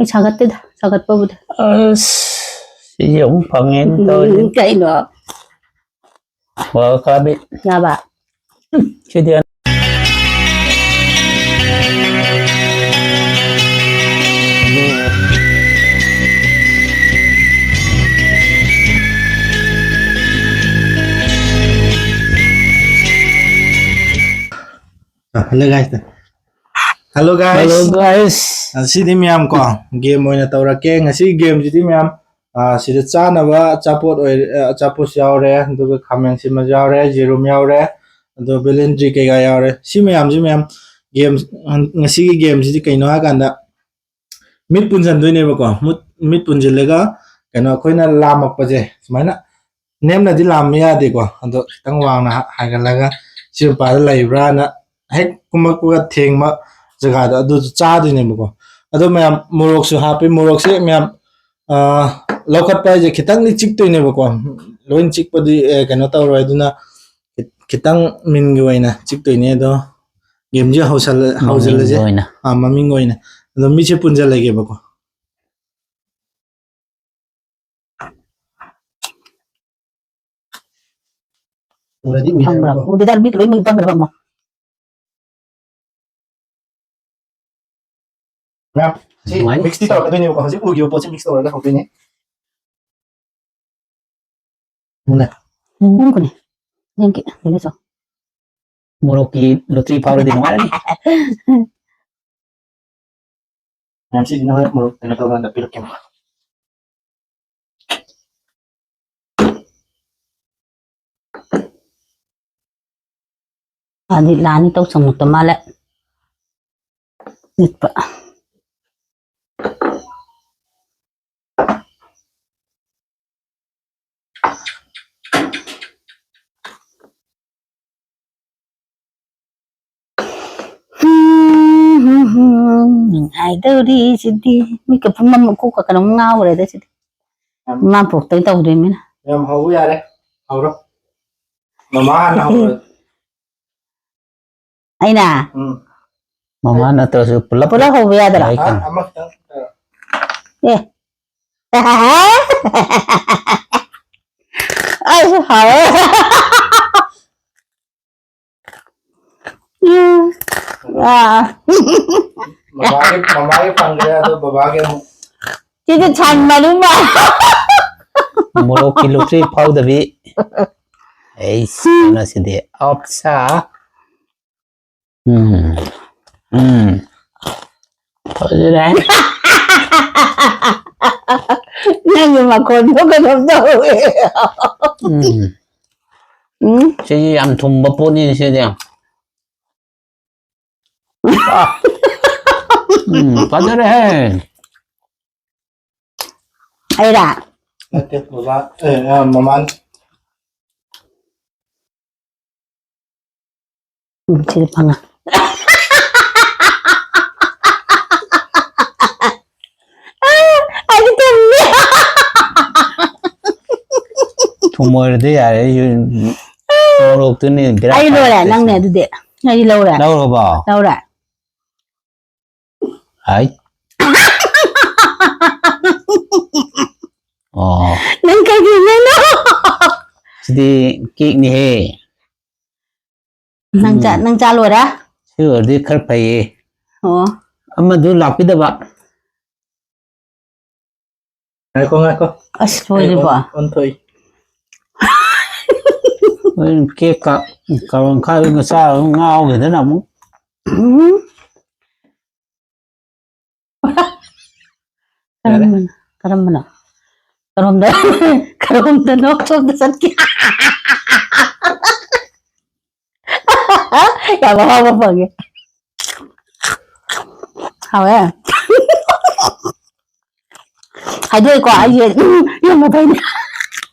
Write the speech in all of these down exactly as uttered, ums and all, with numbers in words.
ꯁꯥꯒꯠꯇꯦꯗ, ꯁꯥꯒꯠꯄꯕꯨꯗꯤ꯫ ꯑꯁ, ꯁꯤꯁꯦ ꯑꯃꯨꯛ ꯐꯪꯉꯦꯅ ꯇꯧꯔꯤꯁꯦ꯫ ꯎꯝ, ꯀꯩꯅꯣ? ꯋꯥ ꯀꯥꯕꯤ꯫ ꯌꯥꯕ? ꯁꯤꯗꯤ ꯑ, hello guys꯫ Hello guys꯫ Hello guys꯫ ꯉꯁꯤꯗꯤ ꯃꯌꯥꯝ ꯀꯣ, game ꯑꯣꯏꯅ ꯇꯧꯔꯛꯀꯦ꯫ ꯉꯁꯤꯒꯤ gameꯁꯤꯗꯤ ꯃꯌꯥꯝ, ꯑ, ꯁꯤꯗ ꯆꯥꯅꯕ ꯑꯆꯥꯄꯣꯠ ꯑꯣꯏꯔ-, ꯑ, ꯑꯆꯥꯄꯣꯠꯁꯨ ꯌꯥꯎꯔꯦ, ꯑꯗꯨꯒ ꯈꯥꯃꯦꯟ ꯑꯁꯤꯟꯕꯁꯨ ꯌꯥꯎꯔꯦ, ꯌꯦꯔꯨꯝ ꯌꯥꯎꯔꯦ, ꯑꯗꯣ ꯕꯦꯂꯦꯟꯗ꯭ꯔꯤ ꯀꯩꯀꯥ ꯌꯥꯎꯔꯦ꯫ ꯁꯤ ꯃꯌꯥꯝꯁꯤ ꯃꯌꯥꯝ game, ꯉꯁꯤꯒꯤ gameꯁꯤꯗꯤ ꯀꯩꯅꯣ ꯍꯥꯏꯀꯥꯟꯗ, ꯃꯤꯠ ꯄꯨꯟꯁꯤꯟꯗꯣꯏꯅꯦꯕꯀꯣ꯫ ꯃꯨꯠ-, ꯃꯤꯠ ꯄꯨꯟꯁꯤꯜꯂꯒ ꯀꯩꯅꯣ ꯑꯩꯈꯣꯏꯅ ꯂꯥꯝꯃꯛꯄꯁꯦ ꯁꯨꯃꯥꯏꯅ ꯅꯦꯝꯅꯗꯤ ꯂꯥꯝꯕ ꯌꯥꯗꯦꯀꯣ꯫ ꯑꯗꯣ ꯈꯤꯇꯪ ꯋꯥꯡꯅ ꯍꯥ-, ꯍꯥꯏꯒꯠꯂꯒ ꯁꯤ ꯃꯄꯥꯗ ꯂꯩꯕ꯭ꯔꯥꯅ ꯍꯦꯛ ꯀꯨꯝꯃꯛꯄꯒ ꯊꯦꯡꯕ ꯖꯒꯥꯗꯣ ꯑꯗꯨꯁꯨ ꯆꯥꯗꯣꯏꯅꯦꯕꯀꯣ꯫ ꯑꯗꯣ ꯃꯌꯥꯝ ꯃꯣꯔꯣꯛꯁꯨ ꯍꯥꯞꯄꯤ꯫ ꯃꯣꯔꯣꯛꯁꯦ ꯃꯌꯥꯝ, ꯑ, ꯂꯧꯈꯠꯄ ꯍꯥꯏꯁꯦ ꯈꯤꯇꯪꯗꯤ ꯆꯤꯛꯇꯣꯏꯅꯦꯕꯀꯣ꯫ ꯂꯣꯏ ꯆꯤꯛꯄꯗꯤ, ꯑꯦ, ꯀꯩꯅꯣ ꯇꯧꯔꯣꯏ꯫ ꯑꯗꯨꯅ ꯈꯤ-, ꯈꯤꯇꯪ ꯃꯤꯟꯒꯤ ꯑꯣꯏꯅ ꯆꯤꯛꯇꯣꯏꯅꯦ꯫ ꯑꯗꯣ gameꯁꯦ ꯍꯧꯁꯜꯂ-, ꯃꯃꯤꯡꯒꯤ ꯍꯧꯖꯤꯜꯂꯁꯦ꯫ ꯑꯣꯏꯅ꯫ ꯑꯥ, ꯃꯃꯤꯡ ꯑꯣꯏꯅ꯫ ꯑꯗꯣ ꯃꯤꯠꯁꯦ ꯄꯨꯟꯁꯤꯜꯂꯒꯦꯕꯀꯣ꯫ ꯎꯔꯗꯤ ꯈꯪꯕ꯭ꯔꯥ? ꯎꯏꯌꯦꯕꯀꯣ꯫ ꯎꯗꯦꯗ, ꯃꯤꯠ ꯂꯣꯏ ꯃꯨꯏ ꯄꯪꯈ꯭ꯔꯕ ꯑꯃ꯫ ꯃꯌꯥꯝ, ꯁꯤ ꯑꯗꯨꯃꯥꯏꯅ mix ꯇꯤ ꯇꯧꯔꯛꯀꯗꯣꯏꯅꯦꯕꯀꯣ꯫ ꯍꯧꯖꯤꯛ ꯎꯈꯤꯕ ꯄꯣꯠꯁꯦ mix ꯇꯧꯔꯒ ꯍꯧꯗꯣꯏꯅꯦ꯫ ꯎꯝ꯫ ꯎꯝ, ꯀꯨꯅꯤ꯫ ꯌꯦꯡꯒꯦ, ꯌꯦꯡꯒꯦ ꯆꯣ꯫ ꯃꯣꯔꯣꯛꯀꯤ lottery ꯐꯥꯎꯔꯗꯤ ꯅꯨꯡꯉꯥꯏꯔꯅꯤ꯫ ꯃꯌꯥꯝ, ꯁꯤꯁꯤꯅ ꯍꯣꯔꯦꯟ ꯃꯣꯔꯣꯛ ꯀꯩꯅꯣ ꯇꯧꯀꯥꯟꯗ ꯄꯤꯔꯛꯀꯦ꯫ ꯑꯅꯤ ꯂꯥꯅꯤ ꯇꯧ ꯆꯪꯉꯛꯇ ꯃꯥꯜꯂꯦ꯫ ꯅꯤꯛꯄ꯫ ꯍꯨꯝ, ꯍꯨꯝ, ꯍꯨꯝ, ꯅꯨꯡꯉꯥꯏꯗꯧꯔꯤ ꯁꯤꯗꯤ꯫ ꯃꯤꯠꯀ ꯄꯨꯝꯃꯝ ꯀꯣꯛꯀ ꯀꯩꯅꯣꯝ ꯉꯥꯎꯈ꯭ꯔꯦꯗ ꯁꯤꯗꯤ꯫ ꯌꯥꯝ ꯏꯃꯥ ꯄꯣꯛꯇꯩ ꯇꯧꯗꯣꯏꯃꯤꯅ꯫ ꯌꯥꯝ ꯍꯧꯕ ꯌꯥꯔꯦ꯫ ꯍꯧꯔꯣ꯫ ꯃꯃꯥ ꯍꯥꯟꯅ ꯍꯧꯔꯣ꯫ ꯑꯩꯅ? ꯎꯝ꯫ ꯃꯃꯥ ꯅꯠꯇ꯭ꯔꯁꯨ ꯄꯨꯂꯞ ꯄꯨꯂꯞ ꯍꯧꯕ ꯌꯥꯗ꯭ꯔꯥ? ꯌꯥꯏ ꯀꯩꯅꯣ꯫ ꯑ, ꯑꯃꯈꯛꯇꯪ ꯇꯧꯔꯣ꯫ ꯑꯦ꯫ ꯑꯩꯁꯨ ꯍꯥꯎꯋꯦ꯫ ꯎꯝ꯫ ꯑꯥ꯫ ꯃꯃꯥꯒꯤ, ꯃꯃꯥꯒꯤ ꯐꯪꯈ꯭ꯔꯦ, ꯑꯗꯣ ꯕꯕꯥꯒꯤ ꯑꯃꯨꯛ꯫ ꯁꯤꯗꯤ ꯁꯟ ꯃꯔꯨꯝ ꯃꯥꯜꯂꯦ꯫ ꯃꯣꯔꯣꯛꯀꯤ ꯂꯨꯈ꯭ꯔꯤ ꯐꯥꯎꯗꯕꯤ꯫ ꯑꯩꯁ, ꯀꯩꯅꯣꯁꯤꯗꯤ꯫ ꯑꯣꯞꯁꯥ꯫ ꯎꯝ꯫ ꯎꯝ꯫ ꯐꯖꯔꯦ꯫ ꯅꯪꯒꯤ ꯃꯈꯣꯟꯗꯣ ꯀꯩꯅꯣꯝ ꯇꯧꯋꯦ꯫ ꯎꯝ꯫ ꯎꯝ꯫ ꯁꯤꯗꯤ ꯌꯥꯝ ꯊꯨꯝꯕ ꯄꯣꯠꯅꯤ ꯁꯤꯗꯤ꯫ ꯑꯥ꯫ ꯎꯝ, ꯐꯖꯔꯦꯍꯦ꯫ ꯑꯩꯔꯥ? ꯅꯠꯇꯦ, ꯕꯕꯥ, ꯑꯦ, ꯑ, ꯃꯃꯥꯅꯤ꯫ ꯎꯝ, ꯁꯤꯗ ꯐꯪꯉꯦ꯫ ꯑꯩꯗꯤ ꯊꯨꯝꯃꯤ꯫ ꯊꯨꯝ ꯑꯣꯏꯔꯗꯤ ꯌꯥꯔꯦ, ꯑꯩꯁꯨ ꯃꯣꯔꯣꯛꯇꯨꯅꯤ ꯕꯦꯔꯥ ꯑꯩ ꯂꯣꯏꯔꯦ, ꯀꯥꯔꯛꯇꯣꯏꯁꯦ꯫ ꯅꯪꯅꯦ ꯑꯗꯨꯗꯤ꯫ ꯑꯩꯗꯤ ꯂꯧꯔꯦ꯫ ꯂꯧꯔꯕꯣ? ꯂꯧꯔꯦ꯫ ꯍꯥꯏ꯫ ꯑꯣ꯫ ꯅꯪ ꯀꯩ ꯌꯦꯡꯉꯤꯅꯣ? ꯁꯤꯗꯤ ꯀꯦꯛꯅꯤꯍꯦ꯫ ꯅꯪ ꯆꯥ-, ꯎꯝ꯫ ꯅꯪ ꯆꯥ ꯂꯣꯏꯔꯦ? ꯁꯤ ꯑꯣꯏꯔꯗꯤ ꯈꯔ ꯐꯩꯌꯦ꯫ ꯑꯣ꯫ ꯑꯃꯗꯨ ꯂꯥꯛꯄꯤꯗꯕ꯫ ꯉꯥꯏꯈꯣ, ꯉꯥꯏꯈꯣ꯫ ꯑꯁ, ꯑꯩ ꯂꯣꯏꯔꯦꯕꯣ꯫ ꯑꯣꯟ-, ꯑꯣꯟꯊꯣꯛꯏ꯫ ꯍꯣꯔꯦꯟ ꯀꯦꯛꯀ ꯀꯥꯔꯣꯟ ꯈꯥꯏꯕꯒ ꯆꯥꯔꯒ ꯉꯥꯎꯈꯤꯗꯅ ꯑꯃꯨꯛ꯫ ꯎꯝ꯫ ꯌꯥꯔꯦ꯫ ꯀꯔꯝꯕꯅꯣ? ꯀꯔꯝꯕꯅꯣ? ꯀꯔꯣꯝꯗ, ꯀꯔꯣꯝꯗꯅꯣ ꯁꯣꯝꯗ ꯆꯠꯈꯤ꯫ ꯌꯥꯝ ꯑꯍꯥꯎꯕ ꯐꯪꯉꯦ꯫ ꯍꯥꯎꯋꯦ꯫ ꯍꯥꯏꯗꯣꯛꯏꯀꯣ, ꯑꯩꯁꯦ ꯌꯥꯝ ꯃꯊꯣꯏꯅꯦ꯫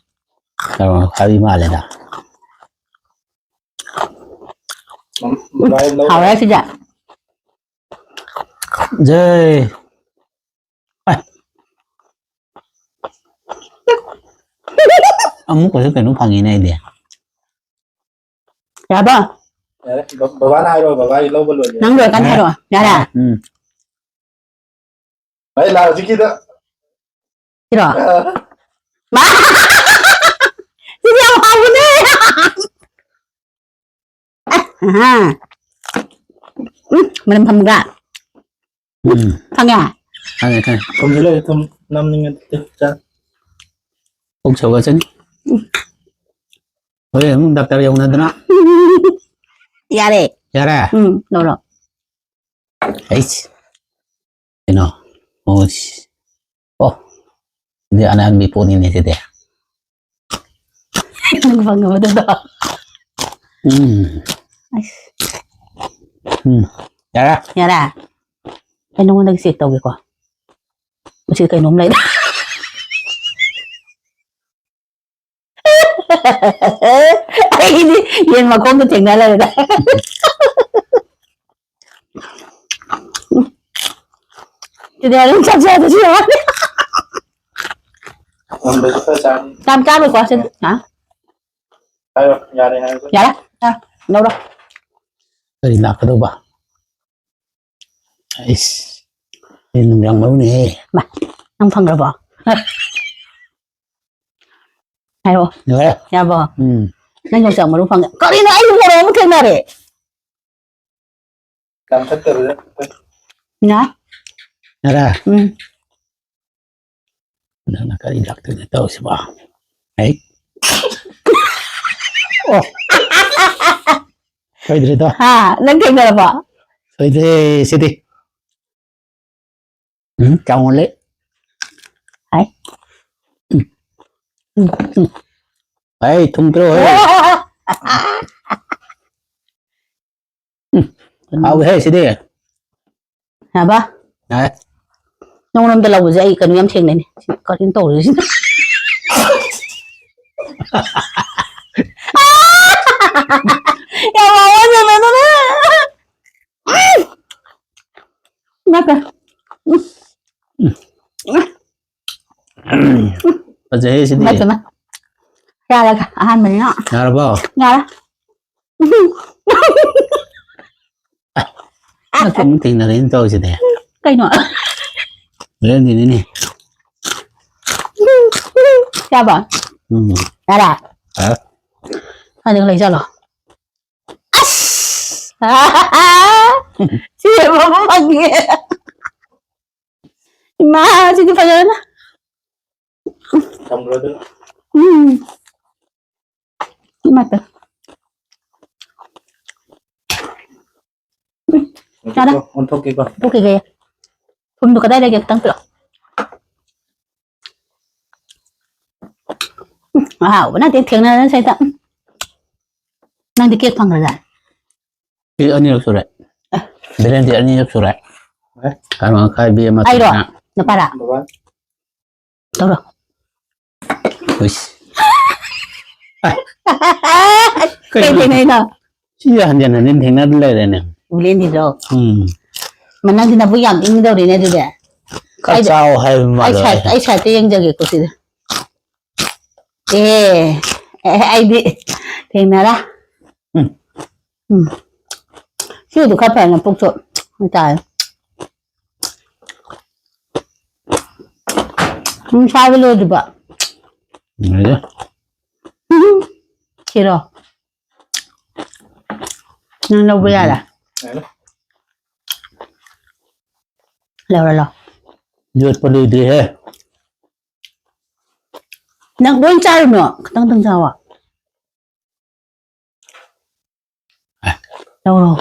ꯀꯩꯅꯣ, ꯈꯔꯤ ꯃꯥꯜꯂꯦꯗ꯫ ꯎꯝ, ꯚꯥꯏ, ꯂꯧ-, ꯍꯥꯎꯔꯦ ꯁꯤꯗꯤ꯫ ꯖꯩ꯫ ꯑꯦ꯫ ꯑꯃꯨꯛꯀꯁꯨ ꯀꯩꯅꯣ ꯐꯪꯉꯤꯅꯦ ꯑꯩꯗꯤ꯫ ꯌꯥꯔꯕꯣ? ꯌꯥꯔꯦ, ꯕ-, ꯕꯕꯥꯅ ꯍꯥꯏꯔꯣ, ꯕꯕꯥꯒꯤ ꯂꯧꯕ ꯂꯣꯏꯔꯦ꯫ ꯅꯪ ꯂꯣꯏꯔꯀꯥꯟꯗ ꯍꯥꯏꯔꯛꯑꯣ꯫ ꯌꯥꯔꯦ? ꯎꯝ꯫ ꯑꯩ ꯂꯥꯛ ꯍꯧꯖꯤꯛꯀꯤꯗ ꯁꯤꯔꯣ? ꯃꯥ! ꯁꯤꯗꯤ ꯌꯥꯝ ꯍꯥꯎꯕꯅꯦ! ꯑꯍꯥ꯫ ꯎꯝ, ꯃꯅꯝ ꯐꯪꯕ꯭ꯔꯥ? ꯎꯝ꯫ ꯐꯪꯉꯦ? ꯈꯪꯉꯦ, ꯈꯪꯉꯦ꯫ ꯊꯨꯝꯁꯨ ꯂꯩ, ꯊꯨꯝ ꯅꯝꯅꯤꯡꯉꯗꯤ ꯆꯥ꯫ ꯄꯨꯛ ꯁꯧꯒꯠꯆꯅꯤ꯫ ꯍꯣꯔꯦꯟ ꯑꯃꯨꯛ ꯗꯥꯛꯇꯔ ꯌꯧꯅꯗꯅ꯫ ꯌꯥꯔꯦ꯫ ꯌꯥꯔꯦ? ꯎꯝ, ꯂꯧꯔꯣ꯫ ꯑꯩꯁ꯫ ꯀꯩꯅꯣ? ꯑꯣ, ꯁꯤ-, ꯑꯣ꯫ ꯁꯤꯗꯤ ꯑꯅꯥꯟꯕꯤ ꯄꯣꯠꯅꯤꯅꯦ ꯁꯤꯗꯤ꯫ ꯅꯪ ꯐꯪꯉꯕꯗꯨꯗꯣ? ꯎꯝ꯫ ꯑꯁ꯫ ꯎꯝ꯫ ꯌꯥꯔꯦ? ꯌꯥꯔꯦ? ꯑꯩ ꯅꯉꯣꯟꯗꯒꯤ check ꯇꯧꯒꯦꯀꯣ꯫ ꯃꯁꯤ ꯀꯩꯅꯣꯝ ꯂꯩꯔꯦ꯫ ꯑꯩꯗꯤ ꯌꯦꯟ ꯃꯈꯣꯡꯗꯣ ꯊꯦꯡꯅ ꯂꯩꯔꯦꯗ꯫ ꯁꯤꯗꯤ ꯑꯗꯨꯝ ꯆꯥꯛ ꯆꯥꯗꯁꯨ ꯌꯥꯔꯅꯤ꯫ ꯌꯥꯝ ꯆꯥꯔꯣꯏꯀꯣ ꯁꯤꯗꯤ꯫ ꯍꯥ? ꯍꯥꯏꯔꯣ, ꯌꯥꯔꯦ ꯍꯥꯏꯔꯣ꯫ ꯌꯥꯔꯦ꯫ ꯌꯥꯔꯦ꯫ ꯂꯧꯔꯣ꯫ ꯀꯔꯤ ꯂꯥꯛꯀꯗꯧꯕ? ꯑꯩꯁ, ꯑꯩ ꯅꯨꯡꯗꯥꯡ ꯃꯔꯨꯅꯦꯍꯦ꯫ ꯃꯥ, ꯅꯪ ꯐꯪꯈ꯭ꯔꯕꯣ? ꯍꯥꯏꯔꯛꯑꯣ꯫ ꯂꯣꯏꯔꯦ꯫ ꯌꯥꯔꯕꯣ? ꯎꯝ꯫ ꯅꯪ ꯌꯣꯡꯆꯥꯛ ꯃꯔꯨ ꯐꯪꯉꯦ꯫ ꯀꯔꯤꯅꯣ? ꯑꯩ ꯃꯣꯔꯣꯛ ꯑꯃ ꯊꯦꯡꯅꯔꯦ꯫ ꯌꯥꯝ ꯐꯠꯇꯕꯗ꯫ ꯉꯥ? ꯉꯔꯥ? ꯎꯝ꯫ ꯅꯪꯅ ꯀꯔꯤ ꯂꯥꯛꯇꯣꯏꯅꯣ ꯇꯧꯔꯤꯁꯤꯕꯣ? ꯍꯩ꯫ ꯑꯣ꯫ ꯁꯣꯏꯗ꯭ꯔꯦꯗꯣ꯫ ꯍꯥ? ꯅꯪ ꯊꯦꯡꯅꯔꯕꯣ? ꯁꯣꯏꯗ꯭ꯔꯦ ꯁꯤꯗꯤ꯫ ꯎꯝ, ꯆꯥꯎꯃꯜꯂꯦ꯫ ꯍꯥꯏ꯫ ꯎꯝ꯫ ꯎꯝ, ꯎꯝ꯫ ꯍꯩ, ꯊꯨꯝ ꯄꯤꯔꯛꯑꯣ, ꯍꯩ꯫ ꯎꯝ꯫ ꯍꯥꯎꯋꯦꯍꯦ ꯁꯤꯗꯤ꯫ ꯌꯥꯕ? ꯌꯥꯔꯦ꯫ ꯅꯉꯣꯟꯗ ꯂꯧꯕꯁꯦ ꯑꯩ ꯀꯩꯅꯣ ꯌꯥꯝ ꯊꯦꯡꯅꯩꯅꯦ꯫ ꯁꯤ ꯀꯔꯤꯅꯣ ꯇꯧꯔꯤꯁꯤꯅ? ꯌꯥꯝ ꯍꯥꯎꯋꯦ, ꯌꯥꯝ ꯍꯥꯎꯋꯦ꯫ ꯅꯠꯇꯦ꯫ ꯐꯖꯩꯍꯦ ꯁꯤꯗꯤ꯫ ꯏꯃꯥꯏ ꯄꯦꯝꯃ꯫ ꯌꯥꯔꯦ, ꯑꯍꯥꯟꯕꯅꯤꯅ꯫ ꯌꯥꯔꯕꯣ? ꯌꯥꯔꯦ꯫ ꯅꯠꯇꯦ, ꯑꯃꯨꯛ ꯊꯦꯡꯅꯔꯦꯅ ꯇꯧꯔꯤꯁꯤꯗꯤ꯫ ꯀꯩꯅꯣ? ꯍꯣꯔꯦꯟꯒꯤꯅꯤꯅꯦ꯫ ꯆꯥꯕ? ꯎꯝ꯫ ꯌꯥꯔꯦ? ꯌꯥꯔꯦ꯫ ꯀꯥꯏꯗꯒꯤ ꯂꯩ ꯆꯠꯂꯣ? ꯑꯁ! ꯁꯤ ꯃꯃꯜ ꯐꯪꯉꯦ꯫ ꯏꯃꯥ, ꯁꯤꯗꯤ ꯐꯖꯔꯦ꯫ ꯊꯝꯈ꯭ꯔꯣ ꯑꯗꯨ꯫ ꯎꯝ꯫ ꯏꯃꯥ ꯇ-, ꯎꯝ, ꯌꯥꯔꯦ꯫ ꯑꯣꯟꯊꯣꯛꯀꯦꯀꯣ, ꯑꯣꯟꯊꯣꯛꯀꯦꯀꯣ꯫ ꯑꯣꯟꯊꯣꯛꯈꯤꯒꯦ꯫ ꯊꯨꯝꯗꯣ ꯀꯗꯥꯏ ꯂꯩꯒꯦ? ꯈꯤꯇꯪ ꯄꯤꯔꯛꯑꯣ꯫ ꯎꯝ, ꯑꯍꯥꯎꯕ ꯅꯠꯇꯦ, ꯊꯦꯡꯅꯔꯅꯤ ꯁꯩꯇ꯫ ꯎꯝ꯫ ꯅꯪꯗꯤ ꯀꯦꯛ ꯐꯪꯒ꯭ꯔꯗꯥꯏ? ꯀꯦꯛ ꯑꯅꯤꯔꯛ ꯁꯨꯔꯦ꯫ ꯑꯦ꯫ ꯚꯦꯂꯦꯟꯇꯤ ꯑꯅꯤꯔꯛ ꯁꯨꯔꯦ꯫ ꯑꯦ꯫ ꯀꯩꯅꯣ, ꯈꯥꯏꯕꯤ ꯑꯃ ꯑꯩꯔꯣ? ꯊꯝꯃꯦ꯫ ꯅꯨꯄꯥꯔꯥ? ꯕꯕꯥ꯫ ꯇꯧꯔꯣ꯫ ꯍꯨꯏꯁ꯫ ꯀꯩ ꯀꯩꯅꯣ? ꯊꯦꯡꯅꯩꯅꯣ? ꯁꯤ ꯍꯟꯖꯤꯟ ꯍꯟꯖꯤꯟ ꯊꯦꯡꯅꯗ ꯂꯩꯔꯦꯅꯦ꯫ ꯎꯂꯦꯟꯗꯤꯗꯣ꯫ ꯎꯝ꯫ ꯃ, ꯅꯪꯗꯤ ꯅꯕꯨꯛ ꯌꯥꯝ ꯏꯪꯗꯧꯔꯤꯅꯦ ꯑꯗꯨꯗꯤ꯫ ꯈꯔ ꯑꯩꯗ-, ꯆꯥꯎ ꯍꯥꯏꯕ ꯑꯩ ꯃꯥꯜꯂꯦ꯫ ꯁꯥꯏꯠ, ꯑꯩ ꯁꯥꯏꯠꯇ ꯌꯦꯡꯖꯒꯦꯀꯣ ꯁꯤꯗ꯫ ꯑꯦ, ꯑꯦ, ꯑꯩꯗꯤ ꯊꯦꯡꯅꯔꯦ꯫ ꯎꯝ꯫ ꯎꯝ꯫ ꯁꯤꯗꯤ ꯈꯔ ꯐꯩꯅ ꯄꯨꯛꯁꯨ ꯇꯥꯏ꯫ ꯎꯝ, ꯁꯥꯕ ꯂꯣꯏꯗ꯭ꯔꯤꯕ? ꯂꯣꯏꯔꯦ꯫ ꯁꯤꯔꯣ? ꯅꯪ ꯂꯧꯕ ꯌꯥꯔꯦ? ꯌꯥꯔꯦ꯫ ꯂꯧꯔꯣ, ꯂꯧ꯫ ꯌꯣꯠꯄ ꯂꯣꯏꯗ꯭ꯔꯤꯍꯦ꯫ ꯅꯪ ꯂꯣꯏ ꯆꯥꯔꯨꯅꯣ, ꯈꯤꯇꯪ ꯈꯤꯇꯪ ꯆꯥꯋꯣ꯫ ꯂꯧꯔꯣ꯫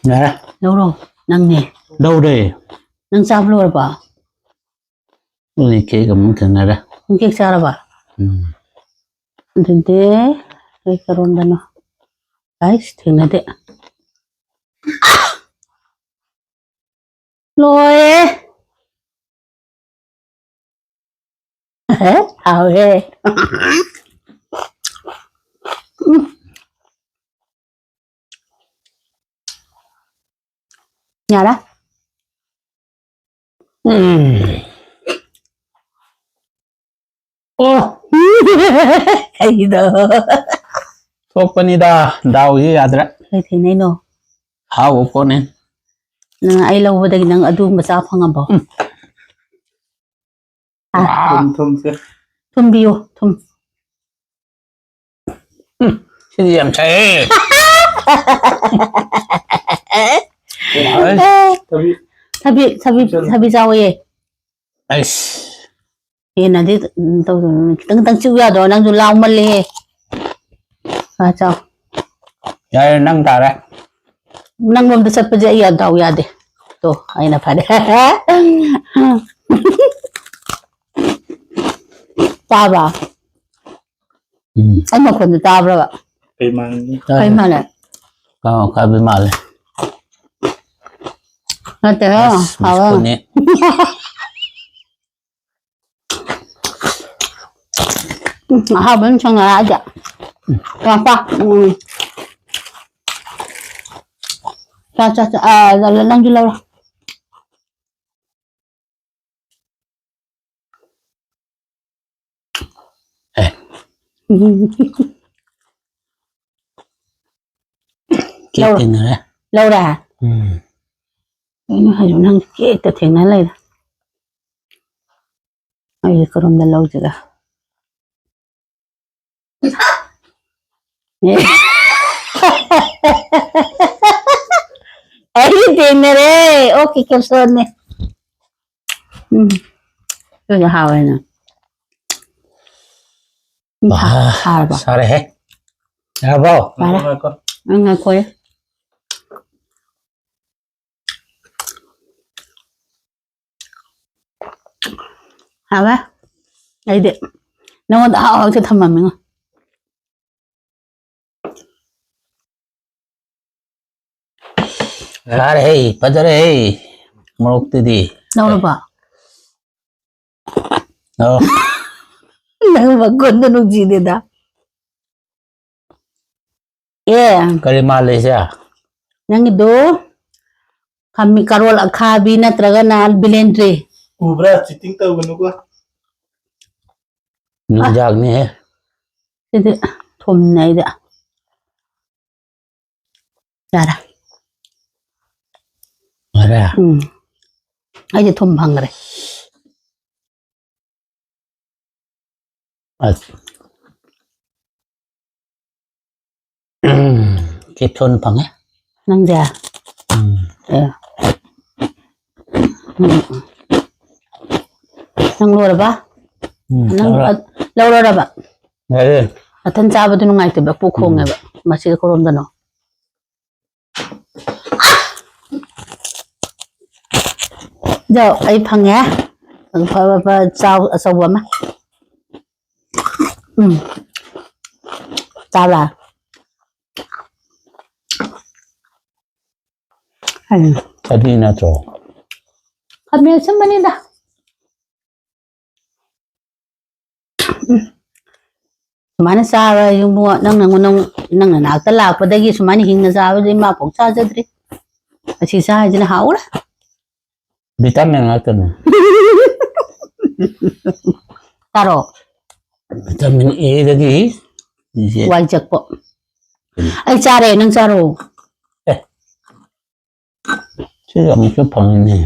ꯌꯥꯔꯦ꯫ ꯂꯧꯔꯣ, ꯅꯪꯅꯦ꯫ ꯂꯧꯔꯦ꯫ ꯅꯪ ꯆꯥꯕ ꯂꯣꯏꯔꯕꯣ? ꯑꯩ ꯀꯦꯛ ꯑꯃꯨꯛ ꯊꯦꯡꯅꯔꯦ꯫ ꯅꯪ ꯀꯦꯛ ꯆꯥꯔꯕ? ꯎꯝ꯫ ꯑꯗꯨꯗꯤ ꯀꯩ ꯀꯔꯣꯝꯗꯅꯣ? ꯑꯩꯁ, ꯊꯦꯡꯅꯗꯦ꯫ ꯂꯣꯏꯔꯦ꯫ ꯍꯥꯎꯋꯦ꯫ ꯎꯝ꯫ ꯌꯥꯔꯦ꯫ ꯎꯝ꯫ ꯑꯣ꯫ ꯑꯩꯗꯣ꯫ ꯊꯣꯛꯄꯅꯤꯗ, ꯗꯥꯎꯁꯦ ꯌꯥꯗ꯭ꯔꯦ꯫ ꯀꯩ ꯊꯦꯡꯅꯩꯅꯣ? ꯑꯍꯥꯎꯕ ꯄꯣꯠꯅꯤ꯫ ꯅꯪ ꯑꯩ ꯂꯧꯕꯗꯒꯤ ꯅꯪ ꯑꯗꯨꯒꯨꯝꯕ ꯆꯥ ꯐꯪꯉꯕꯣ? ꯎꯝ꯫ ꯑꯥ꯫ ꯊꯨꯝ, ꯊꯨꯝꯁꯦ꯫ ꯊꯨꯝꯕꯤꯌꯨ, ꯊꯨꯝ꯫ ꯎꯝ, ꯁꯤꯗꯤ ꯌꯥꯝ ꯁꯥꯏꯍꯦ꯫ ꯑꯩꯁ꯫ ꯊꯕꯤ꯫ ꯊꯕꯤ, ꯊꯕꯤ, ꯊꯕꯤ ꯆꯥꯎꯑꯣꯌꯦ꯫ ꯑꯩꯁ꯫ ꯍꯦꯟꯅꯗꯤ, ꯎꯝ, ꯇꯧꯗꯕꯅꯤ꯫ ꯈꯤꯇꯪ, ꯈꯤꯇꯪ ꯆꯤꯛꯎ ꯌꯥꯗ꯭ꯔꯣ? ꯅꯪꯁꯨ ꯂꯥꯎꯃꯜꯂꯦꯍꯦ꯫ ꯑꯥ, ꯆꯥꯎ꯫ ꯌꯥꯔꯦ, ꯅꯪ ꯇꯥꯔꯦ꯫ ꯅꯪꯂꯣꯝꯗ ꯆꯠꯄꯁꯦ ꯑꯩ ꯌꯥꯝ ꯗꯥꯎ ꯌꯥꯗꯦ꯫ ꯇꯣ, ꯑꯩꯅ ꯐꯔꯦ꯫ ꯇꯥꯕ꯭ꯔꯥ? ꯎꯝ꯫ ꯑꯩ ꯃꯈꯣꯟꯗꯣ ꯇꯥꯕ꯭ꯔꯕ? ꯀꯩ ꯃꯥꯟꯒꯦ? ꯀꯩ ꯃꯥꯜꯂꯦ? ꯀꯥꯡꯉꯧ ꯑꯈꯥꯕꯤ ꯃꯥꯜꯂꯦ꯫ ꯅꯠꯇꯦꯍꯦ, ꯑꯁ, ꯍꯥꯎꯋꯦ꯫ ꯕꯤꯁꯀꯨꯠꯅꯦ꯫ ꯎꯝ, ꯑꯍꯥꯎꯕ ꯑꯃ ꯁꯪꯉꯛꯑꯗꯤ꯫ ꯎꯝ꯫ ꯆꯥ, ꯆꯥ꯫ ꯎꯝ꯫ ꯆꯥ, ꯆꯥ, ꯆꯥ꯫ ꯑꯥ, ꯂꯧꯔꯣ, ꯅꯪꯁꯨ ꯂꯧꯔꯣ꯫ ꯑꯦ꯫ ꯀꯦꯛ ꯂꯧꯔꯣ꯫ ꯊꯦꯡꯅꯔꯦ꯫ ꯂꯧꯔꯦ? ꯎꯝ꯫ ꯀꯩꯅꯣ ꯍꯥꯏꯁꯤꯕꯣ, ꯅꯪ ꯀꯦꯛꯇ ꯊꯦꯡꯅ ꯂꯩꯔꯦ꯫ ꯑꯩꯁꯦ ꯀꯔꯣꯝꯗ ꯂꯧꯁꯤꯒꯦ? ꯑꯩ ꯊꯦꯡꯅꯔꯦ꯫ ꯑꯣꯀꯦ, ꯀꯦꯞꯁꯣꯟꯅꯦ꯫ ꯎꯝ꯫ ꯑꯗꯨꯗꯤ ꯍꯥꯎꯋꯦꯅ꯫ ꯎꯝ, ꯍꯥ-, ꯑꯥ, ꯍꯥꯎꯔꯕꯣ? ꯁꯥꯔꯦꯍꯦ꯫ ꯌꯥꯔꯕꯣ? ꯌꯥꯔꯦ꯫ ꯉꯥꯏꯈꯣ, ꯉꯥꯏꯈꯣ꯫ ꯎꯝ, ꯉꯥꯏꯈꯣꯍꯦ꯫ ꯍꯥꯎꯋꯦ꯫ ꯑꯩꯗꯤ ꯅꯉꯣꯟꯗ ꯑꯍꯥꯎ ꯑꯍꯥꯎꯁꯦ ꯊꯝꯃꯝꯃꯤꯉꯣ꯫ ꯌꯥꯔꯦꯍꯦ, ꯐꯖꯔꯦꯍꯦ, ꯃꯣꯔꯣꯛꯇꯨꯗꯤ꯫ ꯂꯧꯔꯕꯣ? ꯑꯧ꯫ ꯅꯪ ꯃꯈꯣꯟꯗꯣ ꯅꯨꯡꯁꯤꯗꯦꯗ꯫ ꯑꯦ꯫ ꯀꯔꯤ ꯃꯥꯜꯂꯤ ꯏꯆꯦ? ꯅꯪꯒꯤꯗꯣ ꯈꯥꯃꯤ-, ꯀꯥꯔꯣꯜ ꯑꯈꯥꯕꯤ ꯅꯠꯇ꯭ꯔꯒꯅ ꯕꯤꯂꯦꯟꯗ꯭ꯔꯤ꯫ ꯎꯕ꯭ꯔꯥ? Cheating ꯇꯧꯒꯅꯨꯀꯣ꯫ ꯅꯨꯡꯖꯥꯛꯅꯦꯍꯦ꯫ ꯁꯤꯗꯤ ꯊꯨꯝꯅꯦ ꯑꯩꯗꯤ꯫ ꯌꯥꯔꯦ꯫ ꯌꯥꯔꯦ? ꯎꯝ꯫ ꯑꯩꯗꯤ ꯊꯨꯝ ꯐꯪꯈ꯭ꯔꯦ꯫ ꯑꯁ꯫ ꯀꯦꯞꯁꯣꯟ ꯐꯪꯉꯦ꯫ ꯅꯪꯁꯦ? ꯎꯝ꯫ ꯑꯦ꯫ ꯎꯝ꯫ ꯅꯪ ꯂꯣꯏꯔꯕ? ꯎꯝ, ꯅꯪ ꯂꯣꯏꯔꯦ꯫ ꯑ, ꯂꯧꯔꯔꯕ? ꯌꯥꯔꯦ꯫ ꯃꯊꯟ ꯆꯥꯕꯗꯨ ꯅꯨꯡꯉꯥꯏꯇꯦꯕ, ꯄꯨꯛ ꯎꯝ꯫ ꯈꯣꯡꯉꯦꯕ꯫ ꯃꯁꯤꯗ ꯀꯔꯣꯝꯗꯅꯣ? ꯑꯗꯣ ꯑꯩ ꯐꯪꯉꯦ꯫ ꯐ-, ꯐ-, ꯐ-, ꯆꯥꯎ ꯑꯆꯧꯕ ꯑꯃ꯫ ꯎꯝ꯫ ꯆꯥꯕ꯭ꯔꯥ? ꯎꯝ꯫ ꯊꯕꯤ ꯅꯠꯇ꯭ꯔꯣ? ꯈꯥꯃꯦꯟ ꯑꯁꯤꯟꯕꯅꯤꯗ꯫ ꯎꯝ꯫ ꯁꯨꯃꯥꯏꯅ ꯆꯥꯕ ꯏꯕꯨꯡꯉꯣ, ꯅꯪ, ꯅꯪ, ꯅꯪ, ꯅꯪ ꯅꯅꯥꯛꯇ ꯂꯥꯛꯄꯗꯒꯤ ꯁꯨꯃꯥꯏꯅ ꯍꯤꯡꯅ ꯆꯥꯕꯗꯤ ꯏꯃꯥ ꯄꯣꯛ ꯆꯥꯖꯗ꯭ꯔꯤ꯫ ꯑꯁꯤ ꯆꯥ ꯍꯥꯏꯁꯤꯅ ꯍꯥꯎꯔꯦ꯫ ꯚꯤꯇꯥꯃꯤꯟ ꯉꯥꯛꯇꯅꯦ꯫ ꯆꯥꯔꯣ꯫ ꯚꯤꯇꯥꯃꯤꯟ ꯑꯦꯗꯒꯤ ꯖꯦꯠ꯫ ꯋꯥꯏ ꯆꯛꯄ꯫ ꯎꯝ꯫ ꯑꯩ ꯆꯥꯔꯦ, ꯅꯪ ꯆꯥꯔꯣ꯫ ꯑꯦ꯫ ꯁꯤ ꯑꯃꯨꯛꯁꯨ ꯐꯪꯉꯤꯅꯦ꯫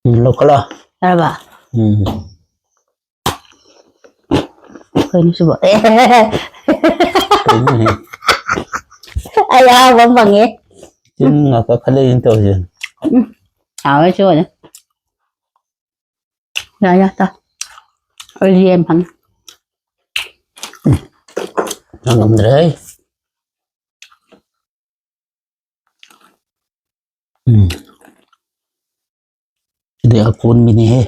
ꯎꯝ, ꯂꯧꯈꯠꯂꯣ꯫ ꯌꯥꯔꯕ? ꯎꯝ꯫ ꯀꯩꯅꯣ ꯁꯤꯕꯣ? ꯀꯩꯅꯣꯅꯦ? ꯑꯩ ꯑꯍꯥꯎꯕ ꯑꯃ ꯐꯪꯉꯦ꯫ ꯆꯤꯟ ꯉꯥꯛꯇ ꯈꯜꯂꯛꯏꯅ ꯇꯧꯔꯤꯁꯦ꯫ ꯎꯝ, ꯍꯥꯎꯋꯦ ꯁꯤ ꯑꯣꯏꯅ꯫ ꯌꯥ, ꯌꯥ, ꯇꯥ꯫ ꯑꯩ ꯌꯦꯟ ꯐꯪꯉꯦ꯫ ꯎꯝ꯫ ꯅꯪ ꯉꯝꯗ꯭ꯔꯦ ꯍꯦ꯫ ꯎꯝ꯫ ꯁꯤꯗꯤ ꯑꯀꯣꯟꯕꯤꯅꯦꯍꯦ꯫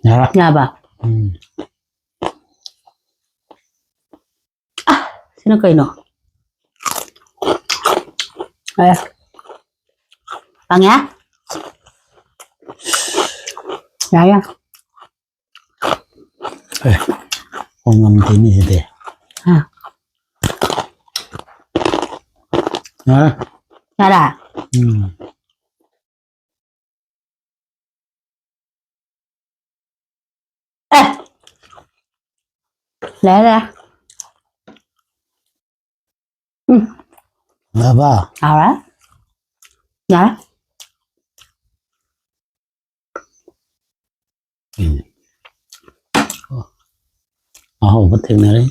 ꯌꯥꯔꯦ꯫ ꯌꯥꯕ? ꯎꯝ꯫ ꯑ, ꯁꯤꯅ ꯀꯩꯅꯣ? ꯑꯦ꯫ ꯐꯪꯉꯦ? ꯌꯥꯔꯦ, ꯌꯥꯔꯦ꯫ ꯑꯦ, ꯈꯣꯡ ꯉꯝꯗꯦꯅꯦ ꯁꯤꯗꯤ꯫ ꯑ꯫ ꯌꯥꯔꯦ? ꯌꯥꯔꯦ? ꯎꯝ꯫ ꯑꯦ! ꯂꯩꯔꯦ, ꯂꯩꯔꯦ꯫ ꯎꯝ꯫ ꯌꯥꯔꯕ? ꯌꯥꯔꯦ꯫ ꯌꯥꯔꯦ꯫ ꯎꯝ꯫ ꯑꯍꯥꯎꯕ ꯊꯦꯡꯅꯔꯦ꯫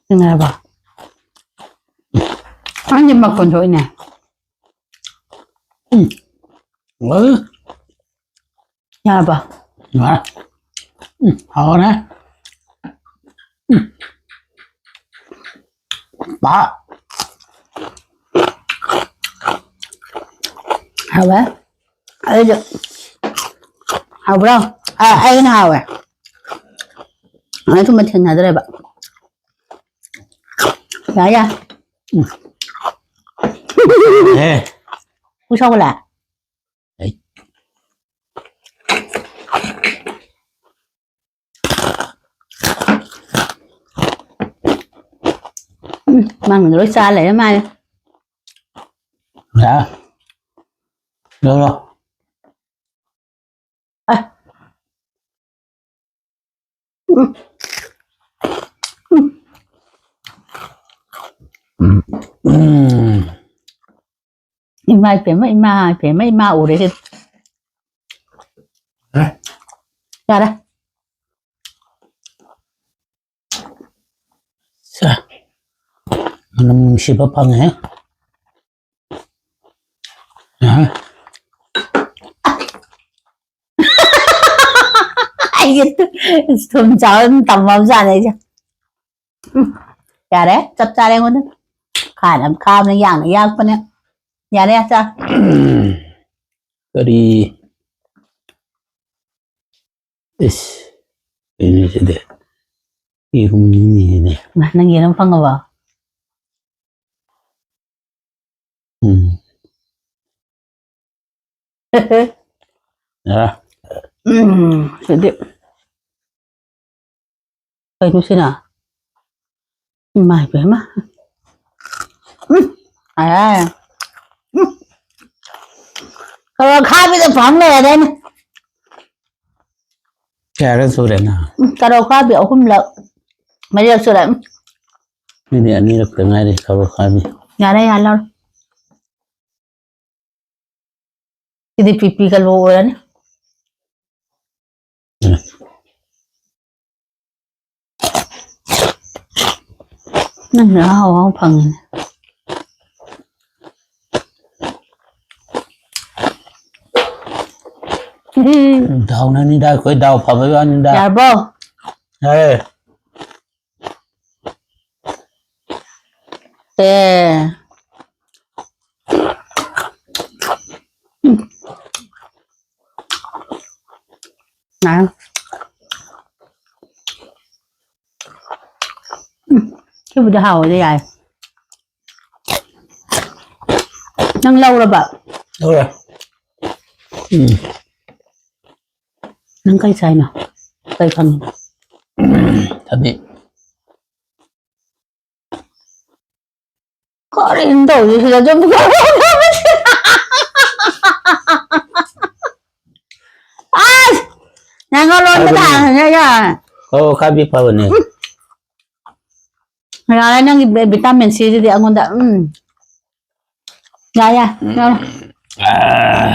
ꯊꯦꯡꯅꯔꯕ? ꯅꯪꯗꯤ ꯃꯈꯣꯟ ꯊꯣꯛꯏꯅꯦ꯫ ꯎꯝ꯫ ꯌꯥꯔꯕ? ꯌꯥꯔꯦ꯫ ꯎꯝ, ꯍꯥꯎꯔꯦ꯫ ꯎꯝ꯫ ꯄꯥ꯫ ꯍꯥꯎꯋꯦ꯫ ꯑꯩꯁꯨ ꯍꯥꯎꯕ꯭ꯔꯣ? ꯑ, ꯑꯩꯅ ꯍꯥꯎꯋꯦ꯫ ꯑꯩ ꯊꯨꯝꯕ ꯊꯦꯡꯅꯗ꯭ꯔꯦꯕ꯫ ꯌꯥ, ꯌꯥ꯫ ꯎꯝ꯫ ꯑꯦ꯫ ꯄꯨꯛ ꯁꯧꯒꯠꯂꯦ? ꯑꯩ꯫ ꯎꯝ, ꯃꯥꯡꯗ ꯂꯣꯏ ꯆꯥ ꯂꯩꯔꯦ ꯃꯥꯅꯦ꯫ ꯌꯥ꯫ ꯂꯧꯔꯣ꯫ ꯑ꯫ ꯎꯝ꯫ ꯎꯝ꯫ ꯎꯝ꯫ ꯎꯝ꯫ ꯏꯃꯥ ꯏꯄꯦꯝꯃ, ꯏꯃꯥ ꯏꯄꯦꯝꯃ, ꯏꯃꯥ ꯎꯔꯦ ꯁꯤ꯫ ꯑꯦ? ꯌꯥꯔꯦ꯫ ꯁꯦ꯫ ꯃꯅꯝ ꯅꯨꯡꯁꯤꯕ ꯐꯪꯉꯦ꯫ ꯑꯍ꯫ ꯑꯩꯁꯦ ꯊꯨꯝ ꯆꯥꯕ ꯑꯗꯨꯝ ꯇꯝꯃꯕꯖꯥꯠꯅꯦ ꯑꯩꯁꯦ꯫ ꯎꯝ, ꯌꯥꯔꯦ, ꯆꯞ ꯆꯥꯔꯦ ꯑꯩꯉꯣꯟꯗ꯫ ꯈꯥꯅ ꯈꯥꯕꯅꯦ, ꯌꯥꯡꯅ ꯌꯥꯛꯄꯅꯦ꯫ ꯌꯥꯔꯦ, ꯆꯥ꯫ ꯀꯔꯤ? ꯏꯁ, ꯀꯩꯅꯣ ꯁꯤꯗꯤ? ꯌꯦꯔꯨꯝꯅꯤꯅꯦ ꯁꯤꯗꯤ꯫ ꯃꯥ, ꯅꯪ ꯌꯦꯔꯨꯝ ꯐꯪꯉꯕꯣ? ꯎꯝ꯫ ꯌꯥꯔꯦ꯫ ꯎꯝ, ꯁꯤꯗꯤ꯫ ꯀꯩꯅꯣ ꯁꯤꯅ? ꯏꯃꯥ ꯏꯕꯦꯝꯃ꯫ ꯎꯝ, ꯌꯥꯔꯦ꯫ ꯎꯝ꯫ ꯀꯔꯣꯠ ꯑꯈꯥꯕꯤꯗ ꯄꯥꯝ ꯂꯩꯔꯗꯥꯏꯅꯦ? ꯀꯌꯥꯔꯛ ꯁꯨꯔꯦ ꯅꯪ? ꯎꯝ, ꯀꯔꯣꯠ ꯑꯈꯥꯕꯤ ꯑꯍꯨꯝꯂꯛ꯫ ꯃꯔꯤꯔꯛ ꯁꯨꯔꯦ꯫ ꯎꯝ꯫ ꯃꯤꯗꯤ ꯑꯅꯤꯔꯛꯇ ꯉꯥꯏꯔꯤ ꯀꯕꯣꯛ ꯀꯥꯕꯤ꯫ ꯌꯥꯔꯦ, ꯌꯥꯔꯦ, ꯂꯧꯔꯣ꯫ ꯁꯤꯗꯤ ꯄꯤꯄꯤ ꯀꯂꯣ ꯑꯣꯏꯔꯅꯤ꯫ ꯎꯝ꯫ ꯅꯪꯅ ꯑꯍꯥꯎ ꯑꯍꯥꯎ ꯐꯪꯉꯤꯅꯦ꯫ ꯎꯝ꯫ ꯗꯥꯎꯅꯅꯤꯗ, ꯑꯩꯈꯣꯏ ꯗꯥꯎ ꯐꯕꯩ ꯋꯥꯅꯤꯗ꯫ ꯌꯥꯔꯕꯣ? ꯌꯥꯔꯦ꯫ ꯑꯦ꯫ ꯉꯥꯏ꯫ ꯎꯝ, ꯁꯤꯕꯨꯗꯤ ꯍꯥꯎꯋꯦꯗ, ꯌꯥꯏ꯫ ꯅꯪ ꯂꯧꯔꯕ? ꯂꯧꯔꯦ꯫ ꯎꯝ꯫ ꯅꯪ ꯀꯩ ꯆꯥꯏꯅꯣ? ꯀꯩ ꯐꯪꯉꯤꯅꯣ? ꯊꯕꯤ꯫ ꯀꯔꯤꯅꯣ ꯇꯧꯔꯤꯁꯤꯗ ꯁꯨꯝ? ꯑꯁ! ꯅꯪ ꯂꯣꯟꯕ ꯐꯕꯅꯦ꯫ ꯇꯥꯔꯦꯅꯦ, ꯌꯥꯔꯦ꯫ ꯑꯣ, ꯈꯥꯕꯤ ꯐꯕꯅꯦ꯫ ꯌꯥꯔꯦ, ꯅꯪꯒꯤ ꯚꯤ-, vitamin C ꯗꯨꯗꯤ ꯑꯩꯉꯣꯟꯗ, ꯎꯝ꯫ ꯌꯥꯔꯦ, ꯌꯥꯔꯦ, ꯌꯥꯔꯦ꯫ ꯑꯥ꯫